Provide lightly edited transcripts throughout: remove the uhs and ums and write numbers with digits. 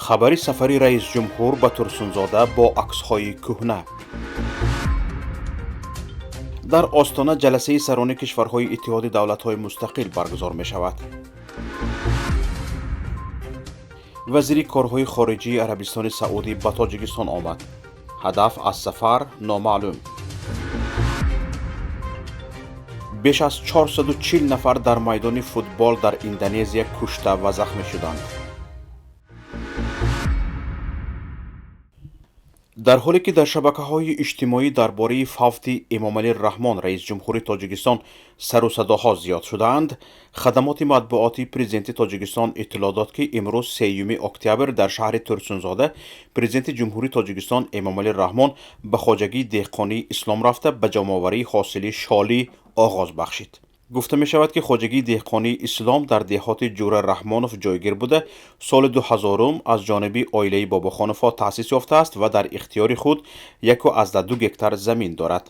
Хабари сафари раисҷумҳур ба Турсунзода бо аксҳои кӯҳна. Дар Остона ҷаласаи сарони кишварҳои Иттиҳоди давлатҳои мустақил баргузор мешавад. Вазири корҳои хориҷии Арабистони Саудӣ ба Тоҷикистон омад. Ҳадаф аз сафар номаълум. Беш аз 440 нафар дар майдони футбол дар Индонезия кушта ва захмӣ шуданд. Дар ҳоле ки дар шабакаҳои иҷтимоӣ дар бораи фавти Эмомалӣ Раҳмон, раисҷумҳури Тоҷикистон, сару садоҳо зиёд шудаанд, хадамоти матбуотии президенти Тоҷикистон иттилоъ дод, ки имрӯз 3 октябр дар шаҳри Турсунзода президенти Ҷумҳурии Тоҷикистон Эмомалӣ Раҳмон ба хоҷагии деҳқонии Ислом рафта, ба ҷамъоварии ҳосили шолӣ оғоз бахшид. Гуфта мешавад, ки хоҷагии деҳқонии Ислом дар деҳоти Ҷура Раҳмонов ҷойгир буда, соли 2000 аз ҷониби оилаи Бобохоновҳо таъсис ёфтааст ва дар ихтиёри худ 1,2 гектар замин дорад.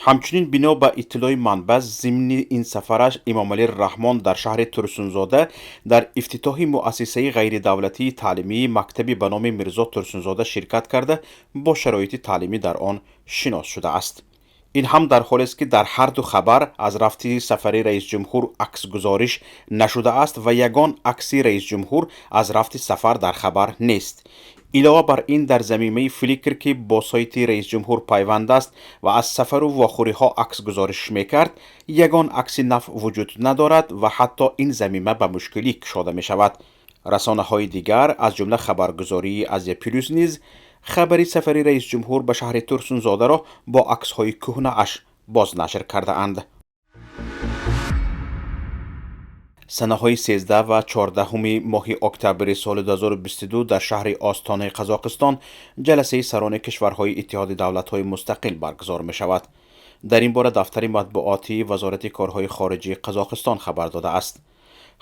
Ҳамчунин, бино ба иттилои манбаъ, зимни ин сафараш Эмомалӣ Раҳмон дар шаҳри Турсунзода дар ифтитоҳи муассисаи ғайридавлатии таълимии мактаби ба номи Мирзо Турсунзода ширкат карда, бо шароити таълимӣ дар он шинос шудааст. Ин ҳам дар ҳолест, ки дар ҳар ду хабар аз рафти сафари раисҷумҳур аксгузориш нашудааст ва ягон акси раисҷумҳур аз рафти сафар дар хабар нест. Илова бар ин, дар замимаи Фликр, ки бо сайти раисҷумҳур пайванд аст ва аз сафару вохӯриҳо аксгузориш мекард, ягон акси нав вуҷуд надорад ва ҳатто ин замима ба мушкилӣ кушода мешавад. Расонаҳои дигар, аз ҷумла хабаргузории Азия Плюс, низ хабари сафари раисҷумҳур ба шаҳри Турсунзодаро бо аксҳои кӯҳнааш бознашр кардаанд. Санаҳои 13 ва 14 моҳи октябри соли 2022 дар шаҳри Остонаи Қазоқистон ҷаласаи сарони кишварҳои Иттиҳоди давлатҳои мустақил баргузор мешавад. Дар ин бора дафтари матбуотии Вазорати корҳои хориҷии Қазоқистон хабар додааст.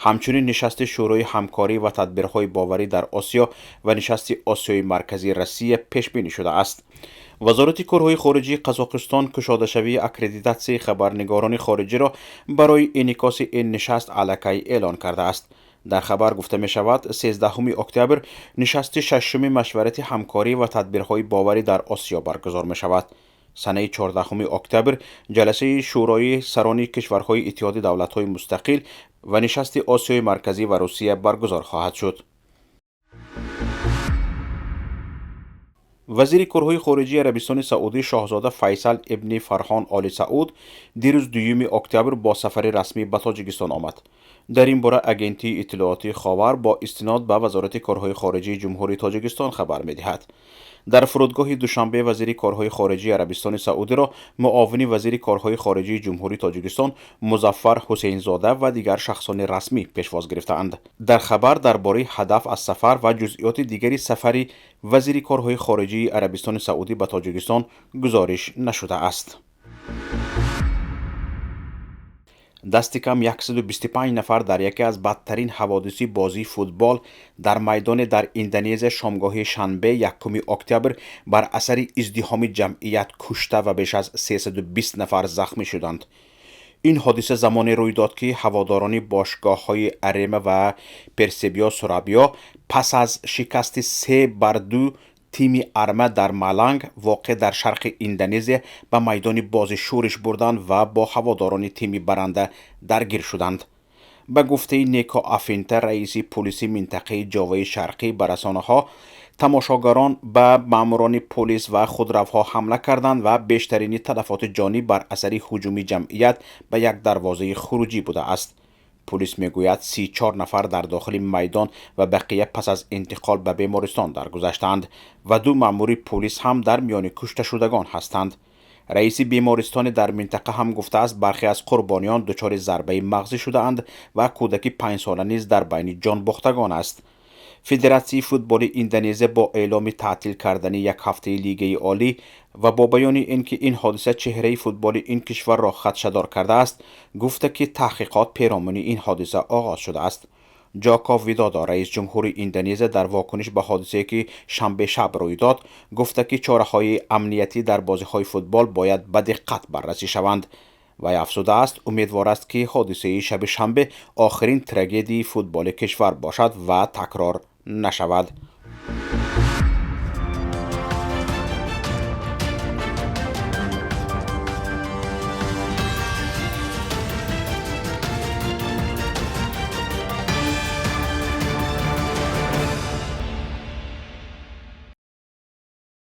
Ҳамчунин нишасти Шӯрои ҳамкорӣ ва тадбирҳои боварӣ дар Осиё ва нишасти Осиёи Марказии Россия пешбинӣ шудааст. Вазорати корҳои хориҷии Қазоқистон кушодашавии аккредитатсияи хабарнигорони хориҷиро барои инъикоси ин нишаст аллакай эълон кардааст. Дар хабар гуфта мешавад, 13 октябр нишасти шашуми машварати ҳамкорӣ ва тадбирҳои боварӣ дар Осиё баргузор мешавад. Санаи 14 октябр ҷаласаи Шӯрои сарони кишварҳои Иттиҳоди давлатҳои мустақил ва нишасти Осиёи Марказӣ ва Русия баргузор хоҳад шуд. Вазири корҳои хориҷии Арабистони Саудӣ шоҳзода Файсал ибни Фарҳон Оли Сауд дирӯз 2 октябр бо сафари расмӣ ба Тоҷикистон омад. Дар ин бора агентии иттилоотии Ховар бо истинод ба Вазорати корҳои хориҷии Ҷумҳурии Тоҷикистон хабар медиҳад. Дар фурудгоҳи Душанбе вазири корҳои хориҷии Арабистони Саудиро муовини вазири корҳои хориҷии Ҷумҳурии Тоҷикистон Музаффар Ҳусейнзода ва дигар шахсони расмӣ пешвоз гирифтаанд. Дар хабар дар бораи ҳадаф аз сафар ва ҷузъиёти дигари сафари вазири корҳои хориҷии Арабистони Саудӣ ба Тоҷикистон гузориш нашудааст. Дасти кам 125 нафар дар яке аз бадтарин ҳаводиси бозии футбол дар майдоне дар Индонезия шомгоҳи шанбе 1 октябр бар асари издиҳоми ҷамъият кушта ва беш аз 320 нафар захмӣ шуданд. Ин ҳодиса замоне рӯй дод, ки ҳаводорони бошгоҳҳои Арема ва Персебиё Сурабиё пас аз шикасти 3-2 тими Арма дар Маланг, воқеъ дар шарқи Индонезия, ба майдони бозӣ шӯриш бурданд ва бо ҳаводорони тими баранда даргир шуданд. Ба гуфтаи Неко Афинта, раиси пулиси минтақаи Ҷоваи Шарқӣ, ба расонаҳо, тамошогарон ба маъмурони полис ва худравҳо ҳамла карданд ва бештарини талафоти ҷонӣ бар асари ҳуҷуми ҷамъият ба як дарвозаи хуруҷӣ будааст. Пулис мегӯяд, 34 нафар дар дохили майдон ва бақия пас аз интиқол ба бемористон даргузаштаанд ва ду маъмури пулис ҳам дар миёни кушташудагон ҳастанд. Раиси бемористони дар минтақа ҳам гуфтааст, бархе аз қурбониён дучори зарбаи мағзӣ шудаанд ва кӯдаки 5-сола низ дар байни ҷонбохтагон аст. Федератсияи футболи Индонезия бо эъломи таътил кардани як ҳафтаи Лигаи олӣ ва бо баёни ин ки ин ҳодиса чеҳраи футболи ин кишварро хадшадор кардааст, гуфта ки таҳқиқот перомуни ин ҳодиса оғоз шудааст. Ҷоко Видодо, раис ҷумҳури Индонезия, дар вокуниш ба ҳодисае, ки шанбе шаб рӯй дод, гуфта ки чораҳои амниятӣ дар бозиҳои футбол бояд ба диққат баррасӣ шаванд. Вай афзудааст, умедвор аст, ки ҳодисаи шаби шанбе охирин трагедияи футболи кишвар бошад ва такрор нашавад.